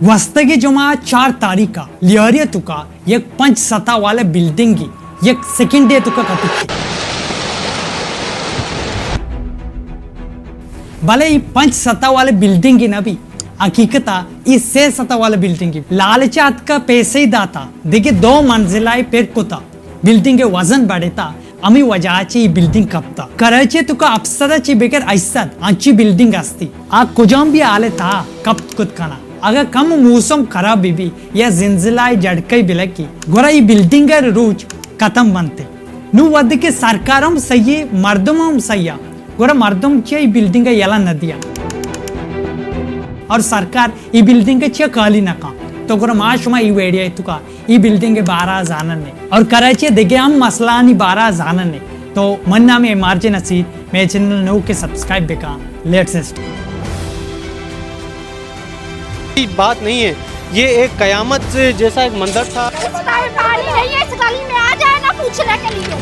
گوستگیں جمعہ چار تاریخ ءَ لیاری ءِ توکا یک پنچ سطح والا بلڈنگے یک سیکنڈے ءِ توکا کپت۔ بلے اے پنچ سطح والا بلڈنگے نہ بی، حقیقت ءَ اے سے سطح والا بلڈنگے۔ لالچ ءَ اتکا، پیسہ ئے داتا، دگہ دو منزلہ ئے پر کتا، بلڈنگ ءِ وزن بڑھتا، ہمے وجہ ءَ چہ اے بلڈنگ کپتا۔ کراچی ءِ توکا ہپت سد ءَ چہ بگر ہشت سد انچیں بلڈنگ ہستی، آ کجام بھی حال ءِ تہا کپت کت کناں۔ اگاں کم موسم خراب بہ بی یا زلزلہ ءِ جھڑکہ بہ لگی، گڑا اے بلڈنگ ءِ روچ ختم بنت۔ نوں وھدے کہ سرکار ہم سہی، مردم ہم سہی، گڑا مردم چیا اے بلڈنگ ءَ یلہ نہ دیاں اور سرکار اے بلڈنگ ءَ چیا خالی نہ کاں؟ تو گڑا ما شما اے ویڈیو ءِ توکا اے بلڈنگ ءِ بارہ ءَ زانن ایں اور کراچی ءِ دگہ ہم مسئلہانی بارہ ءَ زانن ایں۔ تو منی نام ایم آر جے نصیر، مئے چینل نوک ئے سبسکرائب بکن۔ Let's start. بات نہیں ہے، یہ ایک قیامت جیسا ایک منظر تھا۔ اس کا پانی نہیں ہے، اس گلی میں آ جائے نا پوچھنے کے لیے۔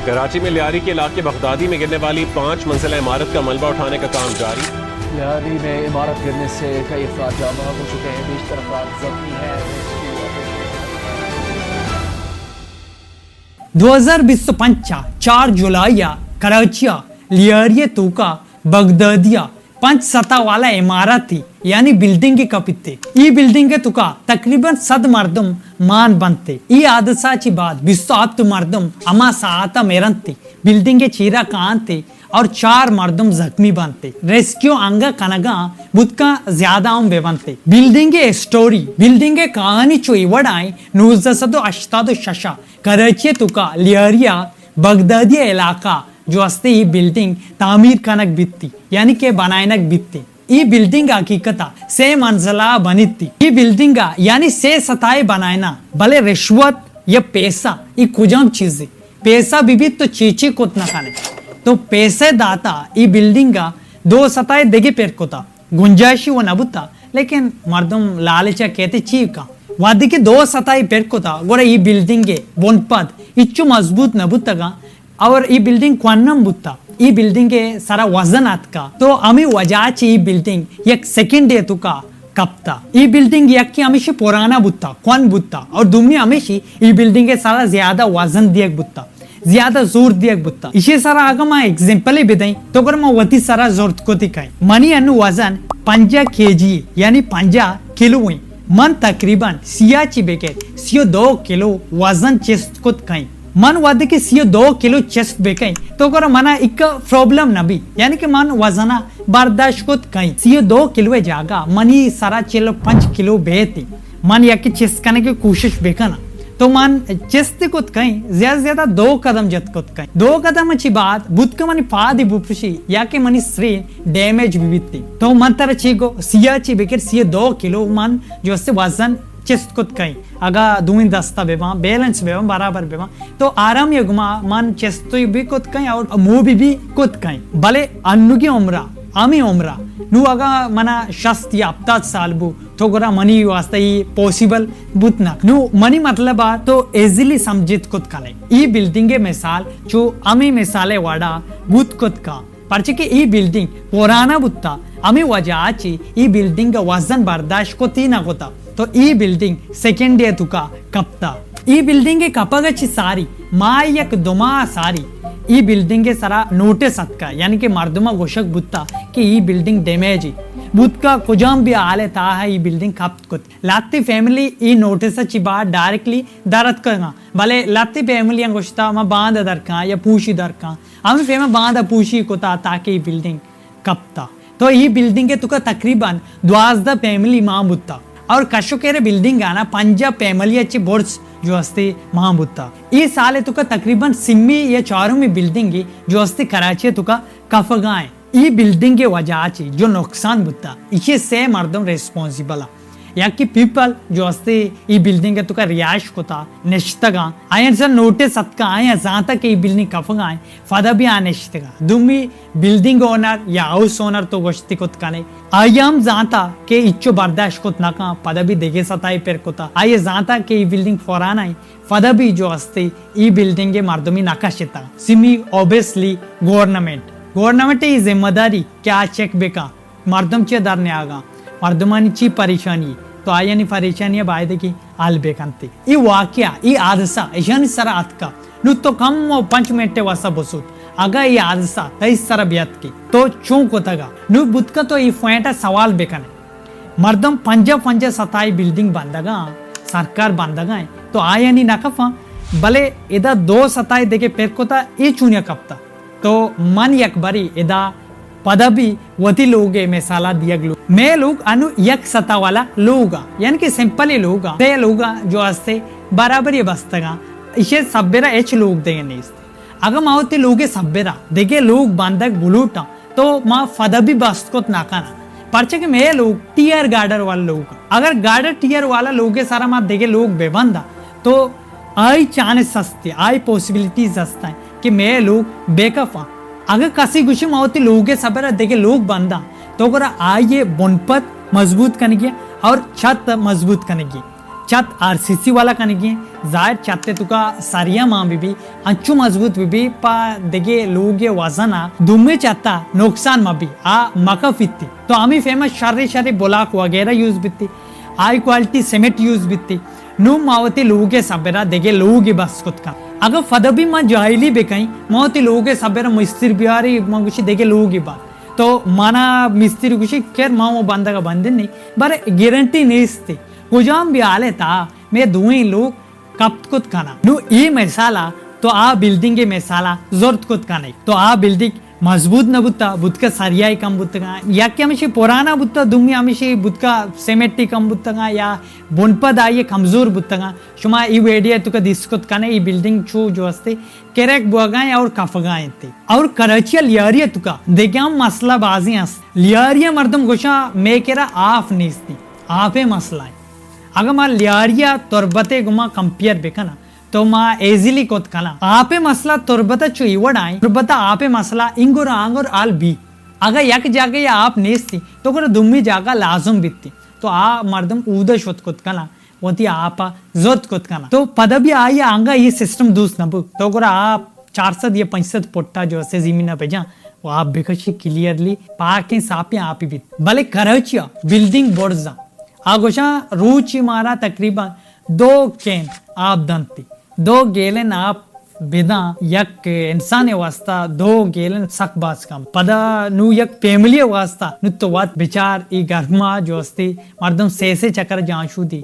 کراچی میں لیاری کے علاقے بغدادی میں گرنے والی پانچ منزلہ عمارت کا ملبہ اٹھانے کا کام جاری۔ لیاری میں عمارت گرنے سے کئی افراد جاں بحق ہو چکے ہیں، بیشتر افراد زخمی ہیں۔ دو ہزار بیست و پنچ ءِ چار جولائی ءَ کراچی ءِ لیاری ءِ توکا بغدادی ءِ پنچ سطح والا عمارتے یعنی بلڈنگے کپیت۔ اے بلڈنگ ءِ توکا تقریباً صد مردم مان بنت۔ اے حادثہ ءَ چہ بعد بیست و ہپت مردم ہما ساعت ءَ مرنت، بلڈنگ ءِ چیرا کاینت اور چار مردم زخمی بنت۔ ریسکیو انگہ کنگا بوت کاں زیادہ ہم بہ بنت۔ بلڈنگ ءِ ہسٹوری، بلڈنگ ءِ کہانی چو اے وڑا ایں، نوزدہ سد و ہشتاد و شش ءَ کراچی ءِ توکا لیاری ءِ بغدادی علاقہ جو استے اے بلڈنگ تعمیر کنگ بیتی، یعنی کہ بنائینگ بیتی۔ اے بلڈنگ حقیقت ءَ سے منزلہ بنیتی۔ اے بلڈنگ ءَ یعنی سے سطح بنائینا، بلے رشوت یا پیسہ اے کجام چیزے؟ پیسہ بہ بیت تو چی چی کت نہ کنے؟ تو پیسہ داتا اے بلڈنگ ءَ دو سطح دگہ پر کتا۔ گنجائشی و نہ بوتا، لیکن مردم لالچ ءَ کیت چی کن۔ وھدے کہ دو سطح پر کتا، گڑا اے بلڈنگ ءِ بنپد ہچو مضبوط نہ بوتگاں اور اے بلڈنگ کوہن ہم بوتا۔ اے بلڈنگ ءِ سرا وزن اتکا، تو ہمے وجہ ءَ چہ اے بلڈنگ یک سیکنڈے ءِ توکا کپتا۔ اے بلڈنگ یکے ہمیشی پرانا بوتا، کوہن بوتا اور دومی ہمیشی اے بلڈنگ ءِ سرا زیادہ وزن دیگ بوتا۔ زیادہ زور دیگ بوتا۔ ایشی سرا اگاں ما ایگزامپلے بدئیں تو گڑا ما وتی سرا زرت کتی کئیں۔ منی انو وزن پنجاہ کے جی یعنی پنجاہ کلو ایں۔ من تقریباً سی ءَ چہ بگر سی و دو کلو وزن چست کت کئیں۔ من وھدے کہ سی و دو کلو چست بکئیں تو گڑا منا اکا پرابلم نہ بی، یعنی کہ من وزنا برداشت کت کئیں۔ سی و دو کلو ءِ جاگہ منی سرا چل و پنچ کلو بیت، من یکے چست کنگ ءِ کوشش بکناں تو من چست کت کئیں، زیادہ زیادہ دو قدم جت کت کئیں۔ دو قدم ءَ چہ بعد بوت کہ منی پادے بپرشی یا کہ منی سرین ڈیمیج بہ بیتی۔ تو من ترا چی گو، سی ءَ چہ بگر سی و دو کلو من جو استے وزن چست کت کئیں۔ اگاں دوئیں دستا بہ باں، بیلنس بہ باں، برابر بہ باں، تو آرامی ءِ گما من چست بہ کت کئیں اور مو بہ بہ کت کئیں۔ بلے انوگیں عمرا، ہمے عمرا، نوں اگاں منا شست یا ہپتاد سال بو، تو گڑا منی واسطہ اے پاسیبل بوت نہ۔ نوں منی مطلب ءَ تو ایزیلی سمجھت کت کنے۔ اے بلڈنگ ءِ مثال چو ہمے مثال ءِ وڑا بوت کت کاں۔ پرچہ کہ اے بلڈنگ پرانا بوتا، ہمے وجہ ءَ چہ اے بلڈنگ ءَ وزن برداشت کت ئے نہ کتا، تو اے بلڈنگ سیکنڈے ءِ توکا کپتا۔ اے بلڈنگ ءِ کپگ ءَ چہ ساری ماہ یک دو ماہ ساری اے بلڈنگ ءِ سرا نوٹس اتکا، یعنی کہ مردم ءَ گوشگ بوتا کہ اے بلڈنگ ڈیمیج ایں، بوت کہ کجام بھی حال ءِ تہا اے بلڈنگ کپت کت۔ لہتے فیملی اے نوٹس ءَ چہ بعد ڈائریکٹلی در اتکگاں، بلے لہتے فیملیاں گوشتا ما باندا در کاں یا پوشی در کاں۔ ہمے پیما باندا پوشی کتا تاکہ اے بلڈنگ کپتا۔ تو اے بلڈنگ ءِ توکا تقریباً دوازدہ فیملی مان بوتا اور کش و کیر بلڈنگ آنا پنجاہ فیملی ءَ چہ برز جو استے مان بوتا۔ اے سال ءِ توکا تقریباً سیمی یا چارمی بلڈنگے جو استے کراچی ءِ توکا کفگا ایں۔ اے بلڈنگ ءِ وجہ ءَ چہ جو نقصان بوتا، ایشی سے مردم ریسپانسیبل اَں۔ یکے پیپل جو استے اے بلڈنگ ءِ توکا رہائش کتا نشتگاں، آیاں سر نوٹس اتکا، آیاں زانتا کہ اے بلڈنگ کفگا ایں، پدا بھی آ نشتگاں۔ دومی بلڈنگ اونر یا ہاؤس اونر تو گوشتی کت کنے، آئی ہم زانتا کہ اچو برداشت کت نہ کاں، پدا بھی دگہ سطح ءَ پر کتا۔ آئی زانتا کہ اے بلڈنگ پرانا ایں، پدا بھی جو استے اے بلڈنگ ءِ مردمی نہ کشتا۔ سیمی اوبیسلی گورنمنٹ، گورنمنٹ ءِ اے ذمہ داری کہ آ چیک بکاں مردم چیا در نیاگاں۔ مردمانی چی پریشانی، تو آیانی پریشانی باید کہ حل بکنت۔ ای واقعہ، ای حادثہ ایشانی سرا اتکا، نو تو کم و پنچ منٹ واسطہ بسوت، اگا ای حادثہ تئی سرا بیاتکی تو چون کتگا؟ نو بوتکا تو ای پوائنٹ سوال بکنے۔ مردم پنجاہ پنجاہ ستائی بلڈنگ بندگا، سرکار بندگا، تو آیانی نکفاں، بلے ادا دو ستائی دگہ پر کتا، ای چونیا کپتا؟ تو من یک بری ادا پدا بھی وتی لوگ ء مثالا دیگ لوگ۔ مئے لوگ انو یک ستا والا لوگ ء، یعنی کہ سمپل لوگ ء، تے لوگ ء جو استے برابری بستگاں، ایشے سبرا ہچ لوگ دگہ نیست۔ اگہ ما وتی لوگ ء سبرا دگہ لوگ بندگ بلوٹاں، تو ما پدا بھی بست کت نہ کناں، پرچہ کہ مئے لوگ ٹیئر گارڈر والا لوگ ء۔ اگر گارڈر ٹیئر والا لوگ ء سرا ما دگہ لوگ بہ بنداں، تو آئی چانس ہستی، آئی پاسیبلٹیز ہستیں کہ مئے لوگ بے کفاں۔ اگہ کسی گوشی ما وتی لوگ ء سبرا دگہ لوگ بنداں، تو گڑا آئی بنپد مضبوط کنگی اور چھت مضبوط کنگی۔ چھت آر سی سی والا کنگی، ظاہر چھت توکا سریا مان بی بی، انچو مضبوط بی بی، پا دگہ لوگ ء وزن ء دومی چھتا نقصان مبی، آ مکفیتی۔ تو ہمی فیمس شری شری بلاک وغیرہ یوز بیتی، ہائی کوالٹی سیمنٹ یوز بیتی۔ نوں ما وتی لوگ ء سبرا دگہ لوگے بس کت کن۔ اگہ پدا بھی ما جاہلی بکئیں، ما وتی لوگ ء سبرا مستری بیاری، ما گوشی دگہ لوگے بند۔ تو مانا مستری گوشی، خیر ما و بندگ ء بندن نی، بارے گارنٹی نیست۔ کجام بھی حالت ء مئے دوئیں لوگ کپت کت کناں۔ نوں اے مثالا تو آ بلڈنگ ء مثالا زرت کت کنئے۔ تو آ بلڈنگ مضبوط نہ بوتا، بوتکا سریائی کم بوتگاں، یکے ہمیشی پرانا بوتا، دومی ہمیشی بوتکا سیمنٹی کم بوتگاں یا بنپد آئی کمزور بوتگاں۔ شما ای ویڈیو توکا دیست کت کنے، ای بلڈنگ چو جو استے کریک بوگا ہیں اور کفگا ہیں تے۔ اور کراچی لیاری توکا دیگہ ہم مسئلہ بازی است۔ لیاری مردم گوشاں مے کرا آف نیستی، آفے مسئلہ ہے۔ اگہ ما لیاری تربتے گما کمپیئر بکناں، تو ما ایزیلی کت کناں۔ آپ ء مسئلہ تربت ء چو ای وڑ آئیں۔ تربت ء آپ ء مسئلہ انگر آنگر حال بی۔ اگہ یک جاگہ ء آپ نیستی، تو گڑا دومی جاگہ لازم بیتی۔ تو آ مردم اود ء شت کت کناں، وتی آپ ء زرت کت کناں۔ تو پدا بھی آئی ء انگا یہ سسٹم دوست نہ بو۔ تو گڑا آپ چار سد یا پنچ سد پٹا جو اسے زمین ء بجاں، و آپ بکشی کلیئرلی پاکیں صافیں آپی بیت۔ بلے کراچی ء بلڈنگ برز آ گوشاں روچی مارا تقریباً دو کین آپ دنتی۔ دو گیلن آپ بداں یک انسان ء واسطہ دو گیلن سک باز کم۔ پدا نو یک فیملی ء واسطہ نو تو وت بچار ای گرما جو استی مردم سے سے چکر جانشودی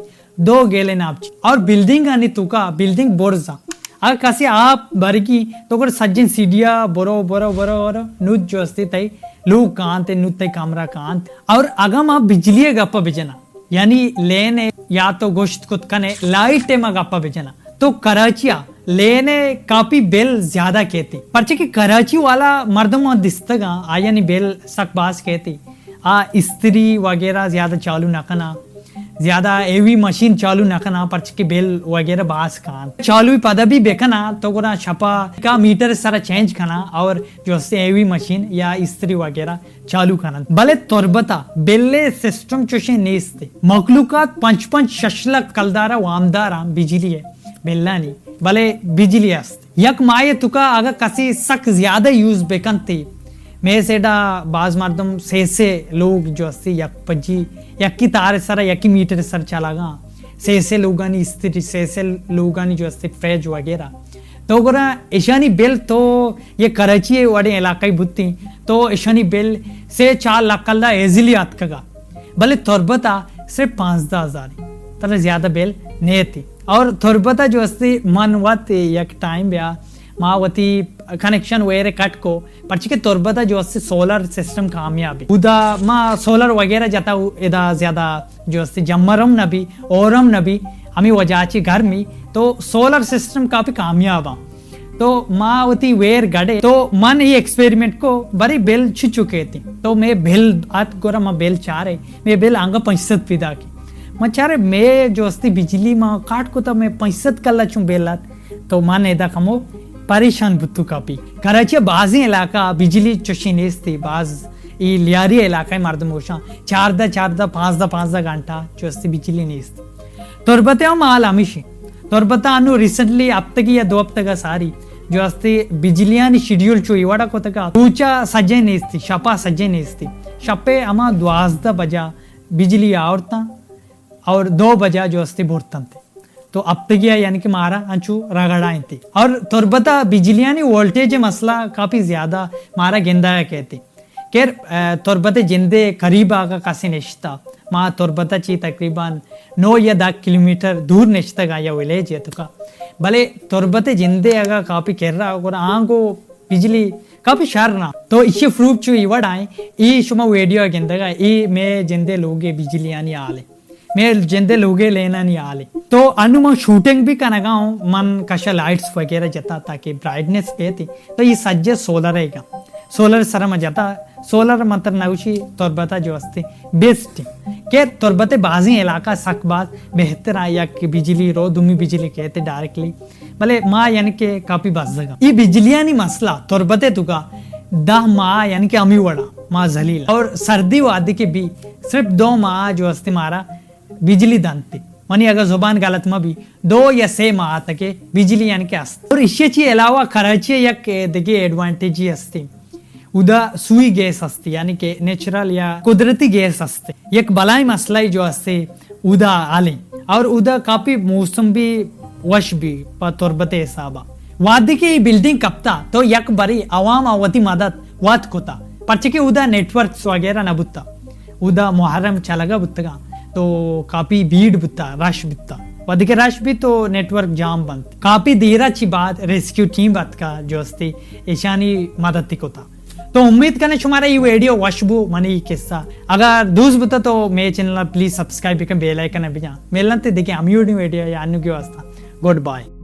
دو گیلن آپ چی۔ اور بلڈنگ آنی توکا بلڈنگ برز آ۔ اگر کسی آپ برگی تو گڑا سجن سیڈیا برو، برو، برو، برو، نو جو استی تئی لوگ کانت، نو تئی کمرہ کانت۔ اور اگاں ما بجلی ء گپ ء بجناں، یعنی لین ء یا تو گوشت کت کنے لائٹ ء ما گپ ء بجناں، تو کراچی ء لین ء کافی بل زیادہ کیتی، پرچہ کہ کراچی والا مردم ما دستگاں آیانی بل سک باز کیتی۔ آ استری وغیرہ زیادہ چالو نہ کناں، زیادہ ہیوی مشین چالو نہ کناں، پرچہ کہ بل وغیرہ باز کان۔ چالو پدا بھی بکناں تو گڑا شپا کا میٹر سرا چینج کناں اور جو استے ہیوی مشین یا استری وغیرہ چالو کنن۔ بلے تربتا بل سسٹم چوشیں نیست۔ مخلوقات پنچ پنچ شش لکھ کلدارا وامداراں بجلی ء بلانی، بلے بجلی است۔ یک ماہ ء توکا اگہ کسی سک زیادہ یوز بکنتی، مئے سیڈا باز مردم سے سے لوگ جو استی یک پجی، یکی تار سر، یکی میٹر سر چلاگاں، سے سے لوگانی استری، سے سے لوگانی جو استی فریج وغیرہ۔ تو گڑا اشانی بل تو یہ کراچی وڑیں علاقہ بوتیں، تو اشانی بل سے چار لاکھ کلدار ایزیلی آتکگا۔ بلے تربت ء صرف پانزدہ ہزار، ترا زیادہ بل نیتی۔ اور تربت ء جو استی من وت یک ٹائم بیا ما وتی کنیکشن ویر کٹ کو، پرچہ کہ تربت ء جو استی سولر سسٹم کامیاب ہے۔ اودا ما سولر وغیرہ جتا، ادا زیادہ جو استی جمر ہم نہ بی، اور ہم نہ بی، ہمیں وجہ چی گرمی، تو سولر سسٹم کافی کامیاب آں۔ تو ما وتی ویر گڑے، تو من ای ایکسپیریمنٹ کو، بری بل چچو کیتی۔ تو مے بل ات گورا ما بل چارے، مے بل آنگا پنچ سد پیدا کی۔ ما چارے مے جو استی بجلی ما کاٹ کو تا مے پنچ سد کلا چون بل ات۔ تو من ادا کمو پریشان بوتو کافی۔ کراچی بازیں علاقہ بجلی چوشی نیستی، باز ای لیاری علاقہ مردم گوشاں چاردہ چاردہ، پانزدہ پانزدہ گھنٹہ جو استی بجلی نیست۔ تربت ء ہم حال ہمیشی۔ تربت ء انو ریسنٹلی ہفتگی یا دو ہفتگا ساری جو استی بجلیانی شیڈیول چو ای وڑا کتگا، روچا سجے نیستی، شپا سجے نیستی۔ شپے ہما دوازدہ بجا بجلی آورتاں اور دو بجا جو استی برتنت۔ تو ہپتگیا یعنی کہ مارا انچو رگڑائینتی۔ اور تربتا بجلیانی وولٹیج مسئلہ کافی زیادہ مارا گندایا کہتی۔ خیر، اہ، تربت جندے قریب آگا کسی نشتا۔ ما تربت چی تقریباً نو یا دہ کلومیٹر دور نشتگا یا ویلیج ہے تو کا۔ بلے تربت جندے اگا کافی کر رہا گڑا آنگو بجلی کافی شر نہ۔ تو ایشی پروف چو ای وڑ آئیں، ای شما ویڈیو گندگا، ای میں جندے لوگے بجلیانی حال ہے۔ میں جندے لوگے لینانی حال ہے۔ تو انو من شوٹنگ بھی کنگا ہوں، من کشا لائٹس وغیرہ جتا تاکہ برائٹنس بیتی۔ تو یہ سجے سولر ہے گا۔ سولر سر ما جتا، سولر مطلب نوشی تربتا جو استے بیسٹ ہے۔ کہ تربت بازی علاقہ سک باز بہتر ہے، یک بجلی رو، دومی بجلی کہتے ڈائریکٹلی۔ بلے ما یعنی کہ کافی بزگا۔ ای بجلیانی مسئلہ تربت تو کا دہ ماہ یعنی کہ امی وڑا ما ذلیل۔ اور سردی وادی کے بھی صرف دو ماہ جو استے مارا بجلی دنتے۔ منی اگر زبان غلط ما بھی، دو یا سے ماہ تک بجلی یعنی کہ است۔ اور اسی چی علاوہ کراچی یک دیگه ایڈوانٹیجی استے۔ اودا سوئی گیس استے، یعنی کہ نیچرل یا قدرتی گیس استے۔ یک بلائی مسئلہ جو استے، اودا حالیں۔ اور اودا کافی موسم بھی وش بھی پا تربت حسابا۔ وادی کے بلڈنگ کپتا تو یک بری عوام آ وتی مدد وت کتا۔ پرچہ کہ اودا نیٹورکس وغیرہ نہ بوتا۔ اودا محرم چلگا بوتگا تو کافی بھیڑ بوتا، رش بوتا۔ وادی کے رش بھی تو نیٹورک جام بنت۔ کافی دیرا چی بعد ریسکیو ٹیم بتکا جو استے ایشانی مدد کتا۔ تو امید کنیں شمارا یہ ویڈیو وش بو منی یہ قصہ۔ اگر دوست بوتا تو مے چینل پلیز سبسکرائب بکن، بیل آئیکن بجان۔ ملنتے دیگه ہمیوڑی ویڈیو یا انو کے واسطہ۔ Good bye.